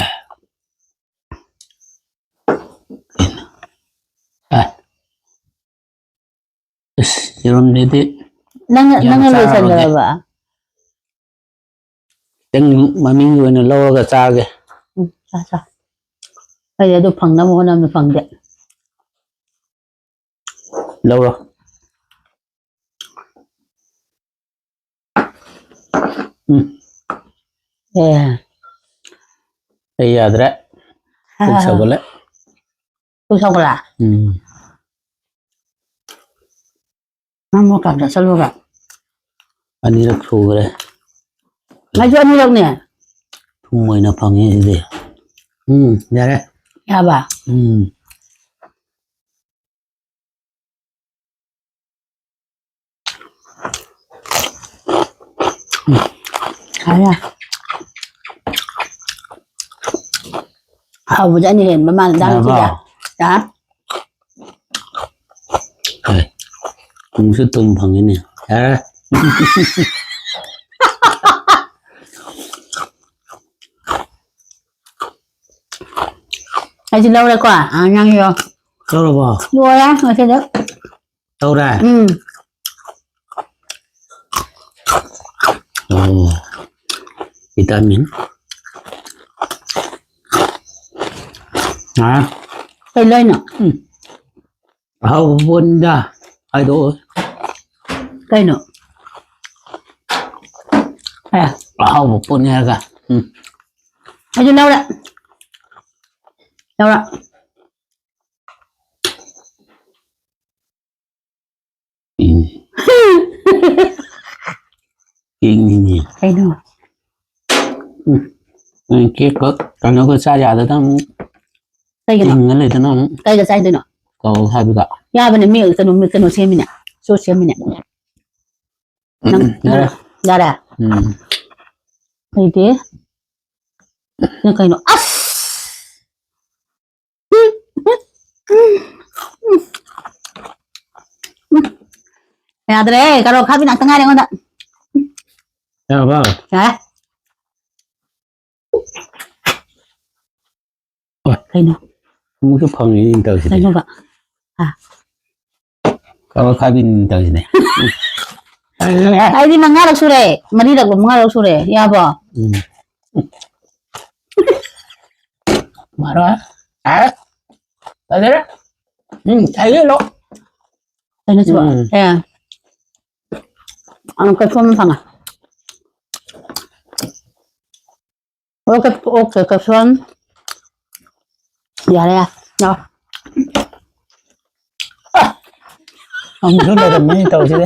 ꯑꯥ꯫ ꯑꯁ, ꯌꯦꯔꯨꯝꯁꯤꯗꯤ ꯅꯪꯅ, ꯌꯥꯝ ꯅꯪꯅ ꯆꯥꯔꯔꯣꯏꯒꯦ꯫ ꯂꯣꯏꯁꯟꯈ꯭ꯔꯕ? ꯈꯤꯇꯪ ꯃꯃꯤꯡꯒꯤ ꯑꯣꯏꯅ ꯂꯧꯔꯒ ꯆꯥꯒꯦ꯫ ꯎꯝ, ꯆꯥ, ꯆꯥ꯫ ꯑꯩꯗꯤ ꯑꯗꯨ ꯐꯪꯅꯕ ꯍꯣꯠꯅꯕꯗ ꯐꯪꯗꯦ꯫ ꯂꯧꯔꯣ꯫ ꯎꯝ꯫ ꯑꯦ꯫ ꯑꯩ ꯌꯥꯗ꯭ꯔꯦ꯫ ꯄꯨꯛ ꯁꯧꯒꯠꯂꯦ꯫ ꯄꯨꯛ ꯁꯧꯒꯠꯂꯦ? ꯎꯝ꯫ ꯅꯪ ꯃꯣꯔꯣꯛ ꯀꯌꯥꯝ ꯆꯥꯁꯜꯂꯨꯔꯦ? ꯑꯅꯤꯔꯛ ꯁꯨꯈ꯭ꯔꯦ꯫ ꯑꯩꯁꯨ ꯑꯅꯤꯔꯛꯅꯦ꯫ ꯊꯨꯝ ꯑꯣꯏꯅ ꯐꯪꯉꯦ ꯁꯤꯗꯤ꯫ ꯎꯝ, ꯌꯥꯔꯦ꯫ ꯌꯥꯕ? ꯎꯝ꯫ ꯍꯥꯏꯌꯥ꯫ ꯍꯥꯎꯕꯗꯤ ꯑꯩꯅ ꯍꯦꯟꯕ ꯃꯥꯜꯂꯦ, ꯏꯟꯖꯥꯡ ꯌꯥꯔꯕꯣ? ꯊꯤꯗ꯫ ꯌꯥ꯫ ꯑꯦ꯫ ꯅꯪꯁꯨ ꯊꯨꯝ ꯐꯪꯉꯤꯅꯦ꯫ ꯌꯥꯔꯦ꯫ ꯑꯩꯁꯨ ꯂꯧꯔꯦꯀꯣ꯫ ꯑꯥ, ꯅꯪꯒꯤꯗꯣ꯫ ꯂꯧꯔꯕꯣ? ꯂꯣꯏꯔꯦ ꯉꯁꯤꯗꯤ꯫ ꯇꯧꯔꯦ? ꯎꯝ꯫ ꯑꯣ, vitamin꯫ ꯑꯥ꯫ ꯀꯩ ꯂꯩꯅꯣ? ꯎꯝ꯫ ꯑꯍꯥꯎꯕ ꯄꯣꯠꯅꯤꯗ꯫ ꯍꯥꯏꯗꯣꯛꯑꯣ꯫ ꯀꯩꯅꯣ? ꯑꯦ꯫ ꯑꯍꯥꯎꯕ ꯄꯣꯠꯅꯤ ꯍꯥꯏꯔꯒ꯫ ꯎꯝ꯫ ꯑꯩꯁꯨ ꯂꯧꯔꯦ꯫ ꯂꯧꯔꯦ꯫ ꯎꯝ꯫ ꯀꯦꯛꯅꯤꯅꯦ꯫ ꯀꯩꯅꯣ? ꯎꯝ꯫ ꯎꯝ, ꯀꯦꯛꯀ ꯀꯩꯅꯣꯒ ꯆꯥ ꯌꯥꯗꯗꯅ ꯑꯃꯨꯛ ꯀꯩꯒꯤꯅꯣ? ꯇꯤꯡꯉ ꯂꯩꯗꯅ ꯑꯃꯨꯛ꯫ ꯀꯩꯒ ꯆꯥꯏꯗꯣꯏꯅꯣ? ꯀꯧ ꯍꯥꯏꯕꯗ꯫ ꯌꯥꯕꯅꯦ, ꯃꯤ ꯀꯩꯅꯣ, ꯃꯤ ꯀꯩꯅꯣ ꯁꯦꯝꯃꯤꯅꯦ꯫ ꯁꯣꯁ ꯁꯦꯝꯃꯤꯅꯦ꯫ ꯅꯪ, ꯎꯝ, ꯌꯥꯔꯦ꯫ ꯌꯥꯔꯦ? ꯎꯝ꯫ ꯂꯩꯇꯦ꯫ ꯅꯪ ꯀꯩꯅꯣ? ꯑꯁ! ꯌꯥꯗ꯭ꯔꯦ, ꯀꯔꯣꯠ ꯑꯈꯥꯕꯤ ꯉꯥꯛꯇ ꯉꯥꯏꯔꯦ ꯑꯩꯉꯣꯟꯗ꯫ ꯌꯥꯔꯕ? ꯌꯥꯔꯦ꯫ ꯑꯣꯏ꯫ ꯀꯩꯅꯣ? ꯑꯃꯨꯛꯁꯨ ꯐꯪꯉꯤꯅꯦ ꯇꯧꯔꯤꯁꯤꯗꯤ꯫ ꯀꯩꯅꯣꯕ? ꯑꯥ꯫ ꯀꯔꯣꯠ ꯑꯈꯥꯕꯤꯅꯤ ꯇꯧꯔꯤꯁꯤꯗꯤ꯫ ꯑꯩꯗꯤ ꯃꯉꯥꯔꯛ ꯁꯨꯔꯦ꯫ ꯃꯔꯤꯔꯛꯂꯣ ꯃꯉꯥꯔꯛ ꯁꯨꯔꯦ꯫ ꯌꯥꯕ꯭ꯔꯣ? ꯎꯝ꯫ ꯃꯔꯣꯏ꯫ ꯑꯦ꯫ ꯐꯖꯔꯦ꯫ ꯎꯝ, ꯊꯥꯏꯖꯤꯜꯂꯣ꯫ ꯀꯩꯅꯣ ꯁꯤꯕꯣ? ꯎꯝ꯫ ꯑꯦ꯫ ꯑꯪ, ꯀꯩꯊꯣꯝ ꯐꯪꯉꯦ꯫ ꯑꯣꯀꯦ, ꯑꯣꯀꯦ, ꯀꯁꯣꯟ꯫ ꯌꯥꯔꯦ, ꯌꯥꯔꯦ꯫ ꯌꯥꯎ꯫ ꯑꯃꯨꯛꯁꯨ ꯂꯩꯔꯝꯃꯦ ꯇꯧꯔꯤꯁꯤꯗꯤ꯫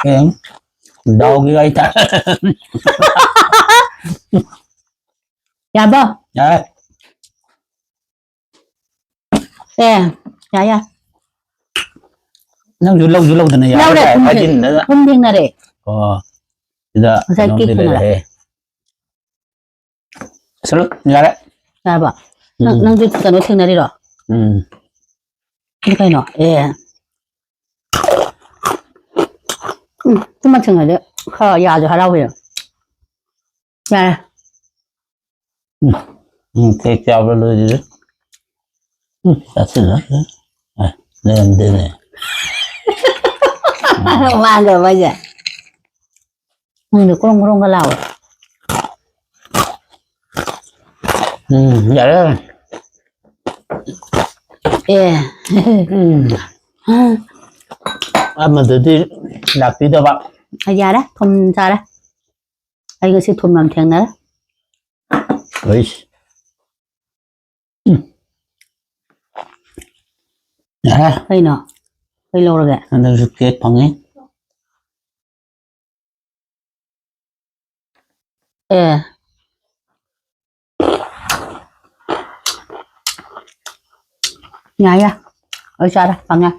ꯀꯩꯅꯣ? ꯗꯥꯎꯒꯤ ꯍꯥꯏꯇꯥꯔꯦ꯫ ꯌꯥꯕꯣ? ꯌꯥꯔꯦ꯫ ꯑꯦ, ꯌꯥ, ꯌꯥ꯫ ꯅꯪꯁꯨ ꯂꯧꯁꯨ ꯂꯧꯗꯅ ꯌꯥꯔꯦ ꯂꯧꯔꯦ, ꯀꯥꯏ ꯄꯨꯡ ꯊꯦꯡ-, ꯍꯥꯏꯖꯤꯟꯗꯅ꯫ ꯄꯨꯡ ꯊꯦꯡꯅꯔꯦ꯫ ꯑꯣ, ꯁꯤꯗ ꯉꯁꯥꯏ ꯀꯩꯅꯣꯝꯗꯤ ꯀꯦꯛ ꯊꯦꯡꯅꯔꯦ꯫ ꯂꯩꯔꯦꯍꯦ꯫ ꯁꯔꯨꯛ, ꯌꯥꯔꯦ꯫ ꯌꯥꯔꯕ? ꯅꯪ, ꯎꯝ꯫ ꯅꯪꯁꯨ ꯀꯩꯅꯣ ꯊꯦꯡꯅꯔꯤꯔꯣ? ꯎꯝ꯫ ꯑꯗꯨ ꯀꯩꯅꯣ? ꯑꯦ꯫ ꯎꯝ, ꯁꯤ ꯃꯊꯦꯜ ꯍꯥꯏꯗꯤ ꯈꯔ ꯌꯥꯗ ꯍꯔꯥꯎꯋꯦ꯫ ꯌꯥꯔꯦ꯫ ꯎꯝ, ꯎꯝ, ꯀꯦꯛ ꯆꯥꯕ ꯂꯣꯏꯗ꯭ꯔꯤ꯫ ꯎꯝ, ꯆꯥꯁꯤꯜꯂꯣ꯫ ꯑꯦ, ꯂꯩꯔꯝꯗꯦꯅꯦ꯫ ꯃꯥꯡꯈ꯭ꯔꯕ ꯍꯥꯏꯁꯦ? ꯅꯪꯗꯤ ꯀ꯭ꯔꯣꯡ ꯀ꯭ꯔꯣꯡꯒ ꯂꯥꯎꯋꯦ꯫ ꯎꯝ, ꯌꯥꯔꯦ, ꯌꯥꯔꯦ꯫ ꯑꯦ꯫ ꯎꯝ꯫ ꯑꯃꯗꯨꯗꯤ ꯂꯥꯛꯄꯤꯗꯕ꯫ ꯌꯥꯔꯦ, ꯊꯨꯝ ꯆꯥꯔꯦ꯫ ꯑꯩ ꯉꯁꯤ ꯊꯨꯝ ꯌꯥꯝ ꯊꯦꯡꯅꯔꯦ꯫ ꯑꯩꯁ꯫ ꯎꯝ꯫ ꯌꯥꯔꯦ꯫ ꯀꯩꯅꯣ? ꯀꯩ ꯂꯧꯔꯒꯦ? ꯍꯟꯗꯛꯁꯨ ꯀꯦꯛ ꯐꯪꯉꯤ꯫ ꯑꯦ꯫ ꯌꯥꯏ, ꯌꯥꯏ꯫ ꯑꯩ ꯆꯥꯔꯦ, ꯐꯪꯉꯦ꯫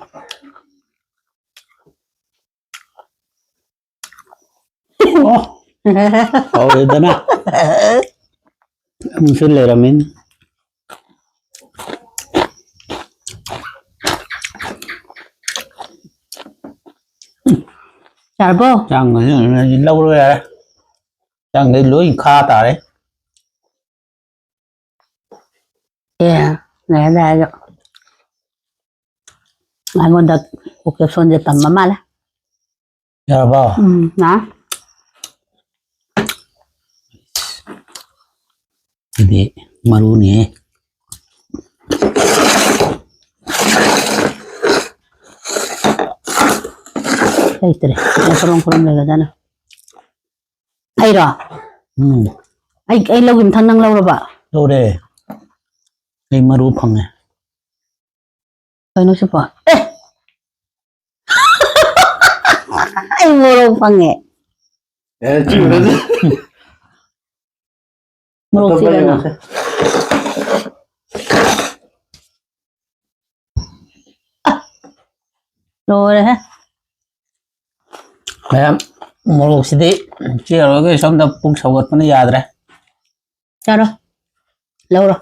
ꯑꯣ꯫ ꯍꯧꯔꯦꯗꯅ꯫ ꯑꯃꯨꯛꯁꯨ ꯂꯩꯔꯝꯃꯤꯅꯤ꯫ ꯌꯥꯔꯕꯣ? ꯆꯥꯡ ꯂꯧꯔꯣ ꯌꯥꯔꯦ꯫ ꯆꯥꯡꯈꯩ ꯂꯣꯏ ꯈꯥ ꯇꯥꯔꯦ꯫ ꯑꯦ, ꯂꯩꯔꯦ, ꯂꯩꯔꯦ꯫ ꯑꯩꯉꯣꯟꯗ ꯀꯦꯞꯁꯣꯟꯁꯦ ꯇꯝꯕ ꯃꯥꯜꯂꯦ꯫ ꯌꯥꯔꯕꯣ? ꯎꯝ, ꯌꯥꯔꯦ꯫ ꯁꯤꯗꯤ ꯃꯔꯨꯅꯤꯍꯦ꯫ ꯂꯩꯇ꯭ꯔꯦ꯫ ꯀꯔꯣꯝ ꯀꯔꯣꯝ ꯂꯩꯒ꯭ꯔꯖꯥꯠꯅꯣ? ꯑꯩꯔꯣ? ꯎꯝ꯫ ꯑꯩ, ꯑꯩ ꯂꯧꯒꯤ ꯃꯊꯪ ꯅꯪ ꯂꯧꯔꯕ? ꯂꯧꯔꯦ꯫ ꯑꯩ ꯃꯔꯨ ꯐꯪꯉꯦ꯫ ꯀꯩꯅꯣ ꯁꯤꯕꯣ? ꯑꯦ! ꯑꯩ ꯃꯣꯔꯣꯛ ꯐꯪꯉꯦ꯫ ꯑꯦ, ꯁꯤ ꯎꯔꯗꯤ꯫ ꯃꯣꯔꯣꯛ ꯑꯇꯣꯞꯄ ꯆꯤꯛꯑꯦꯅ꯫ ꯌꯦꯡꯉꯁꯦ꯫ ꯂꯣꯏꯔꯦꯍꯦ꯫ ꯃꯌꯥꯝ, ꯃꯣꯔꯣꯛꯁꯤꯗꯤ ꯆꯦꯔꯣꯏꯒ ꯁꯣꯝꯗ ꯄꯨꯛ ꯁꯧꯒꯠꯄꯅ ꯌꯥꯗ꯭ꯔꯦ꯫ ꯆꯥꯔꯣ꯫ ꯂꯧꯔꯣ꯫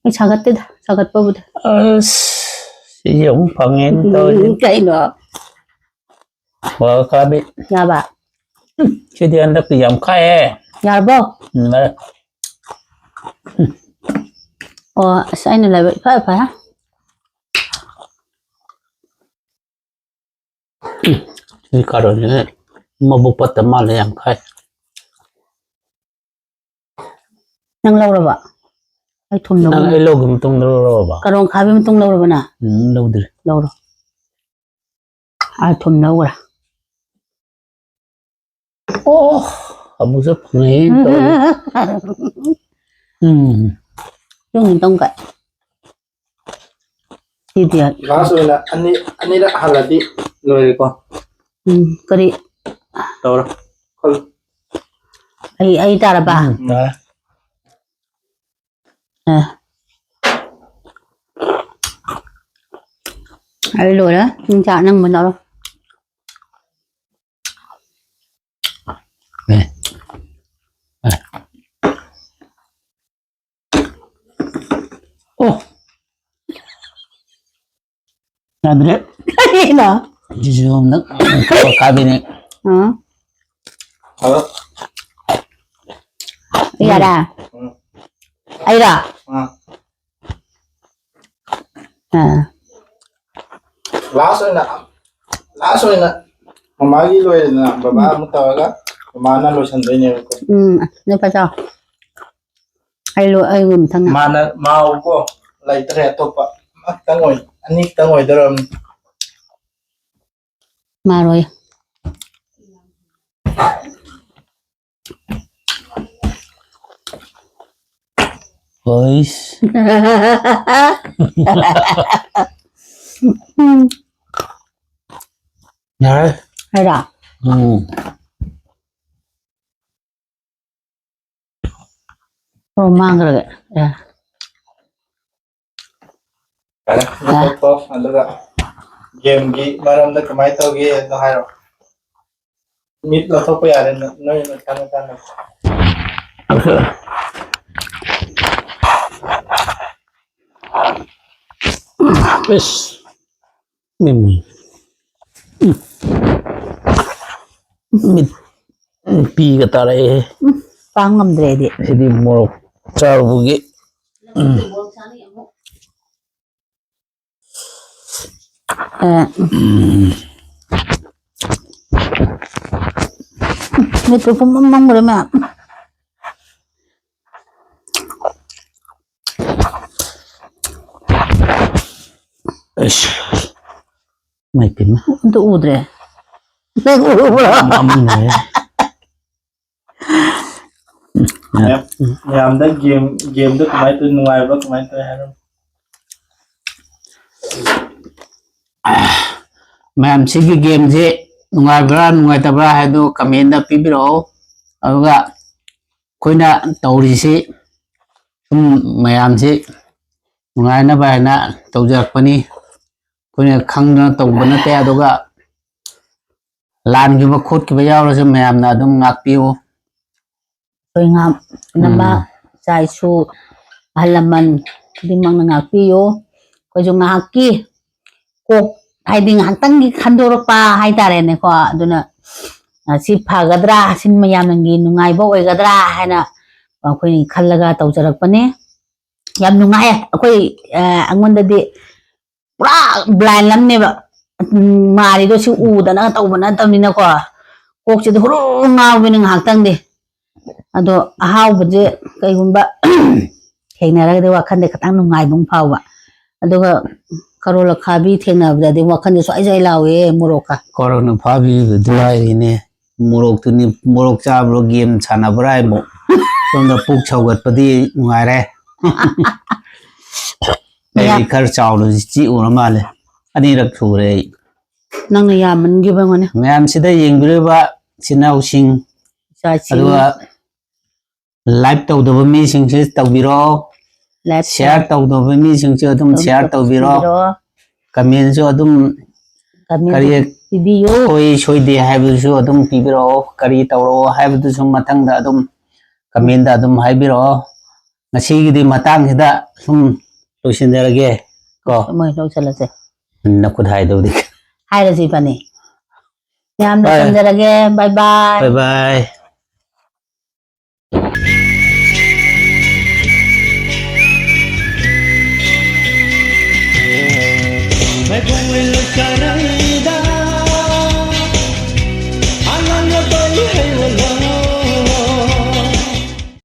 ꯑꯩ ꯁꯥꯒꯠꯇꯦꯗ, ꯁꯥꯒꯠꯄꯕꯨꯗꯤ꯫ ꯑꯁ, ꯁꯤꯁꯦ ꯑꯃꯨꯛ ꯐꯪꯉꯦꯅ ꯇꯧꯔꯤꯁꯦ꯫ ꯎꯝ, ꯀꯩꯅꯣ? ꯋꯥ ꯀꯥꯕꯤ꯫ ꯌꯥꯕ? ꯁꯤꯗꯤ ꯍꯟꯗꯛꯇꯤ ꯌꯥꯝ ꯈꯥꯏꯍꯦ꯫ ꯌꯥꯔꯕꯣ? ꯎꯝ, ꯌꯥꯔꯦ꯫ ꯑꯣ, ꯑꯁ, ꯑꯩꯅ ꯂꯩꯕ ꯏꯐ ꯐ꯫ ꯎꯝ, ꯁꯤ ꯀꯥꯔꯣꯠꯁꯤꯅ ꯃꯕꯨꯛ ꯐꯠꯇ ꯃꯥꯜꯂꯦ, ꯌꯥꯝ ꯈꯥꯏ꯫ ꯅꯪ ꯂꯧꯔꯕ? ꯑꯩ ꯊꯨꯝ ꯅꯪ ꯂꯧꯔꯕ? ꯑꯩ ꯂꯧꯈ꯭ꯔ ꯃꯇꯨꯡꯗ ꯂꯧꯔꯕ? ꯀꯔꯣꯟ ꯈꯥꯕꯤ ꯃꯇꯨꯡ ꯂꯧꯔꯕ ꯅꯪ? ꯎꯝ, ꯂꯧꯗ꯭ꯔꯤ꯫ ꯂꯧꯔꯣ꯫ ꯑꯩ ꯊꯨꯝ ꯂꯧꯈ꯭ꯔꯦ꯫ ꯑꯣ, ꯑꯃꯨꯛꯁꯨ ꯐꯪꯉꯦ ꯇꯧꯔꯤ꯫ ꯎꯝ꯫ ꯌꯨꯝ ꯑꯃꯨꯛꯇꯪ ꯀꯠ꯫ ꯁꯤꯗꯤ꯫ ꯂꯥꯁ ꯑꯣꯏꯅ ꯑꯅꯤ-, ꯑꯅꯤꯔꯛ ꯍꯜꯂꯗꯤ ꯂꯣꯏꯔꯦꯀꯣ꯫ ꯎꯝ, ꯀꯔꯤ? ꯇꯧꯔꯣ꯫ ꯈꯜꯂꯨ꯫ ꯑꯩ, ꯑꯩ ꯇꯥꯔꯕ? ꯎꯝ, ꯇꯥꯔꯦ꯫ ꯑꯦ꯫ ꯑꯩ ꯂꯣꯏꯔꯦ꯫ ꯅꯪ ꯆꯥ ꯅꯪ ꯃꯨꯟꯅꯔꯣ꯫ ꯑꯦ꯫ ꯑꯦ꯫ ꯑꯣ꯫ ꯌꯥꯗ꯭ꯔꯦ꯫ ꯀꯩꯅꯣ? ꯁꯤꯁꯨ ꯑꯃꯨꯛ ꯀꯥꯕꯤꯅꯦ꯫ ꯑꯥ꯫ ꯍꯜꯂꯣ꯫ ꯌꯥꯔꯦ? ꯎꯝ꯫ ꯑꯩꯔꯣ? ꯑꯥ꯫ ꯑꯥ꯫ ꯂꯥꯁ ꯑꯣꯏꯅ, ꯂꯥꯁ ꯑꯣꯏꯅ ꯃꯃꯥꯒꯤ ꯂꯣꯏꯔꯦꯗꯅ, ꯕꯕꯥ ꯎꯝ꯫ ꯑꯃꯨꯛ ꯇꯧꯔꯒ ꯃꯃꯥꯅ ꯂꯣꯏꯁꯟꯗꯣꯏꯅꯦꯕꯀꯣ꯫ ꯎꯝ, ꯅꯨꯄꯥ ꯆꯥꯎ꯫ ꯑꯩ ꯂꯣ-, ꯑꯩ ꯃꯊꯪꯅ꯫ ꯃꯥꯅ, ꯃꯥꯎꯀꯣ, ꯂꯩꯇ꯭ꯔꯦ ꯑꯇꯣꯞꯄ꯫ ꯑꯃꯈꯛꯇꯪ ꯑꯣꯏ-, ꯑꯅꯤꯈꯛꯇꯪ ꯑꯣꯏꯗꯣꯔꯕꯅꯤ꯫ ꯃꯥꯔꯣꯏ꯫ ꯍꯣꯏꯁ꯫ ꯌꯥꯔꯦ꯫ ꯍꯥꯏꯔꯣ? ꯎꯝ꯫ ꯑꯣ, ꯃꯥꯡꯈ꯭ꯔꯒꯦ꯫ ꯑꯦ꯫ ꯌꯥꯔꯦ, ꯑꯗꯨ ꯑꯥ꯫ ꯇꯣꯛ-, ꯇꯣꯛ-, ꯑꯗꯨꯒ ꯒꯦꯝꯒꯤ ꯃꯔꯝꯗ ꯀꯃꯥꯏꯅ ꯇꯧꯒꯦ ꯑꯗꯣ ꯍꯥꯏꯔꯣ꯫ ꯃꯤꯠ ꯂꯧꯊꯣꯛꯄ ꯌꯥꯔꯦ, ꯅ-, ꯅꯣꯏ ꯅꯁꯥ ꯅꯁꯥꯅ꯫ ꯑꯁ꯫ ꯎꯝ꯫ ꯎꯝ꯫ ꯃꯤꯠ ꯄꯤꯒ ꯇꯥꯔꯛꯑꯦ꯫ ꯎꯝ, ꯄꯥꯡ ꯉꯝꯗ꯭ꯔꯦ ꯑꯩꯗꯤ꯫ ꯑꯩꯗꯤ ꯃꯣꯔꯣꯛ ꯆꯥꯔꯨꯕꯒꯤ꯫ ꯎꯝ꯫ ꯑꯦ꯫ ꯎꯝ꯫ ꯃꯤꯠꯇꯨ ꯄꯨꯝꯃꯝ ꯃꯝꯈ꯭ꯔꯦ ꯃꯌꯥꯝ꯫ ꯑꯩꯁ꯫ ꯃꯥꯏ ꯄꯦꯝꯃ꯫ ꯑꯝꯇ ꯎꯗ꯭ꯔꯦ꯫ ꯅꯪ ꯎꯕ꯭ꯔꯣ? ꯃꯝꯃꯦ꯫ ꯃꯌꯥꯝ, ꯃꯌꯥꯝꯗ ꯒꯦꯝ, ꯒꯦꯝꯗꯣ ꯀꯃꯥꯏꯅ ꯇꯧꯋꯤ, ꯅꯨꯡꯉꯥꯏꯕ꯭ꯔꯥ, ꯀꯃꯥꯏꯅ ꯇꯧꯋꯤ ꯍꯥꯏꯔꯣ? ꯃꯌꯥꯝ, ꯁꯤꯒꯤ ꯒꯦꯝꯁꯤ ꯅꯨꯡꯉꯥꯏꯕ꯭ꯔꯥ, ꯅꯨꯡꯉꯥꯏꯇꯕ꯭ꯔꯥ ꯍꯥꯏꯗꯨ comment ꯄꯤꯕꯤꯔꯛꯑꯣ꯫ ꯑꯗꯨꯒ ꯑꯩꯈꯣꯏꯅ ꯇꯧꯔꯤꯁꯤ ꯁꯨꯝ ꯃꯌꯥꯝꯁꯤ ꯅꯨꯡꯉꯥꯏꯅꯕ ꯍꯥꯏꯅ ꯇꯧꯖꯔꯛꯄꯅꯤ꯫ ꯑꯩꯈꯣꯏꯅ ꯈꯪꯗꯅ ꯇꯧꯕ ꯅꯠꯇꯦ꯫ ꯑꯗꯨꯒ ꯂꯥꯟꯈꯤꯕ ꯈꯣꯠꯈꯤꯕ ꯌꯥꯎꯔꯁꯨ ꯃꯌꯥꯝꯅ ꯑꯗꯨꯝ ꯉꯥꯛꯄꯤꯌꯨ꯫ ꯑꯩꯈꯣꯏ ꯉꯥ-, ꯅꯃꯥ, ꯎꯝ꯫ ꯏꯆꯥ ꯏꯁꯨ, ꯑꯍꯜ ꯂꯃꯟ ꯈꯨꯗꯤꯡꯃꯛꯅ ꯉꯥꯛꯄꯤꯌꯨ꯫ ꯑꯩꯈꯣꯏꯁꯨ ꯉꯥꯏꯍꯥꯛꯀꯤ ꯀꯣꯛ, ꯍꯥꯏꯗꯤ ꯉꯥꯏꯍꯥꯛꯇꯪꯒꯤ ꯈꯟꯗꯣꯔꯛꯄ ꯍꯥꯏꯇꯥꯔꯦꯅꯦꯀꯣ꯫ ꯑꯗꯨꯅ, ꯑ, ꯁꯤ ꯐꯒꯗ꯭ꯔꯥ, ꯁꯤ ꯃꯌꯥꯝꯒꯤ ꯅꯨꯡꯉꯥꯏꯕ ꯑꯣꯏꯒꯗ꯭ꯔꯥ ꯍꯥꯏꯅ ꯑꯩꯈꯣꯏ ꯈꯜꯂꯒ ꯇꯧꯖꯔꯛꯄꯅꯦ꯫ ꯌꯥꯝ ꯅꯨꯡꯉꯥꯏ꯫ ꯑꯩꯈꯣꯏ, ꯑ, ꯑꯩꯉꯣꯟꯗꯗꯤ ꯄꯨꯔꯥ blind ꯑꯃꯅꯦꯕ꯫ ꯎꯝ, ꯃꯥꯔꯤꯗꯣ ꯁꯤ ꯎꯗꯅ ꯇꯧꯕ ꯅꯠꯇꯕꯅꯤꯅꯀꯣ, ꯀꯣꯛꯁꯤꯗ ꯍꯨꯔꯨ ꯉꯥꯎꯕꯅꯤ ꯉꯥꯏꯍꯥꯛꯇꯪꯗꯤ꯫ ꯑꯗꯣ ꯑꯍꯥꯎꯕꯁꯦ ꯀꯩꯒꯨꯝꯕ ꯊꯦꯡꯅꯔꯒꯗꯤ ꯋꯥꯈꯜꯗ ꯈꯤꯇꯪ ꯅꯨꯡꯉꯥꯏꯕ ꯑꯃ ꯐꯥꯎꯕ꯫ ꯑꯗꯨꯒ ꯀꯔꯣꯜ ꯑꯈꯥꯕꯤ ꯊꯦꯡꯅꯕꯗꯗꯤ ꯋꯥꯈꯜꯗ ꯁ꯭ꯋꯥꯏ ꯁ꯭ꯋꯥꯏ ꯂꯥꯎꯋꯦ ꯃꯣꯔꯣꯛꯀ꯫ ꯀꯣꯔꯣꯟ ꯑꯐꯥꯕꯤꯗꯨꯗꯤ ꯂꯥꯏꯔꯤꯅꯦ꯫ ꯃꯣꯔꯣꯛꯇꯨꯅꯤ, ꯃꯣꯔꯣꯛ ꯆꯥꯕ꯭ꯔꯣ, ꯒꯦꯝ ꯁꯥꯟꯅꯕ꯭ꯔꯥ ꯍꯥꯏꯕꯨ꯫ ꯁꯣꯝꯗ ꯄꯨꯛ ꯁꯧꯒꯠꯄꯗꯤ ꯅꯨꯡꯉꯥꯏꯔꯦ꯫ ꯃꯌꯥꯝ ꯑꯩꯗꯤ ꯈꯔ ꯆꯥꯎꯅ ꯆꯤꯛꯎꯔ ꯃꯥꯜꯂꯦ꯫ ꯑꯅꯤꯔꯛ ꯁꯨꯔꯦ ꯑꯩ꯫ ꯅꯪꯅ ꯌꯥꯝꯃꯟꯈꯤꯕ ꯑꯣꯏꯔꯝꯒꯅꯤ꯫ ꯃꯌꯥꯝꯁꯤꯗ ꯌꯦꯡꯕꯤꯔꯤꯕ ꯏꯆꯤꯟ ꯏꯅꯥꯎꯁꯤꯡ, ꯏꯆꯥꯁꯤꯡ꯫ ꯑꯗꯨꯒ like ꯇꯧꯗꯕ ꯃꯤꯁꯤꯡꯁꯤ ꯇꯧꯕꯤꯔꯣ꯫ Like share ꯇꯧꯗꯕ ꯃꯤꯁꯤꯡꯁꯨ ꯑꯗꯨꯝ ꯑꯗꯨꯝ share ꯇꯧꯕꯤꯔꯣ꯫ ꯇꯧꯕꯤꯔꯣ꯫ Commentꯁꯨ ꯑꯗꯨꯝ comment ꯀꯔꯤ ꯄꯤꯕꯤꯌꯨ꯫ ꯁꯣꯏ ꯁꯣꯏꯗꯦ ꯍꯥꯏꯕꯗꯨꯁꯨ ꯑꯗꯨꯝ ꯄꯤꯕꯤꯔꯛꯑꯣ꯫ ꯀꯔꯤ ꯇꯧꯔꯛꯑꯣ ꯍꯥꯏꯕꯗꯨꯁꯨ ꯃꯊꯪꯗ ꯑꯗꯨꯝ commentꯇ ꯑꯗꯨꯝ ꯍꯥꯏꯕꯤꯔꯛꯑꯣ꯫ ꯉꯁꯤꯒꯤꯗꯤ ꯃꯇꯥꯡꯁꯤꯗ ꯁꯨꯝ ꯂꯣꯏꯁꯤꯟꯖꯔꯒꯦ ꯀꯣ꯫ ꯃꯣꯏ ꯂꯧꯁꯜꯂꯁꯦ꯫ ꯅꯈꯨꯠ ꯍꯥꯏꯗꯧꯗꯤ꯫ ꯍꯥꯏꯔꯁꯤ ꯏꯕꯥꯅꯤ꯫ ꯌꯥꯝꯅ Bye. ꯊꯝꯖꯔꯒꯦ꯫ Bye bye꯫ Bye bye.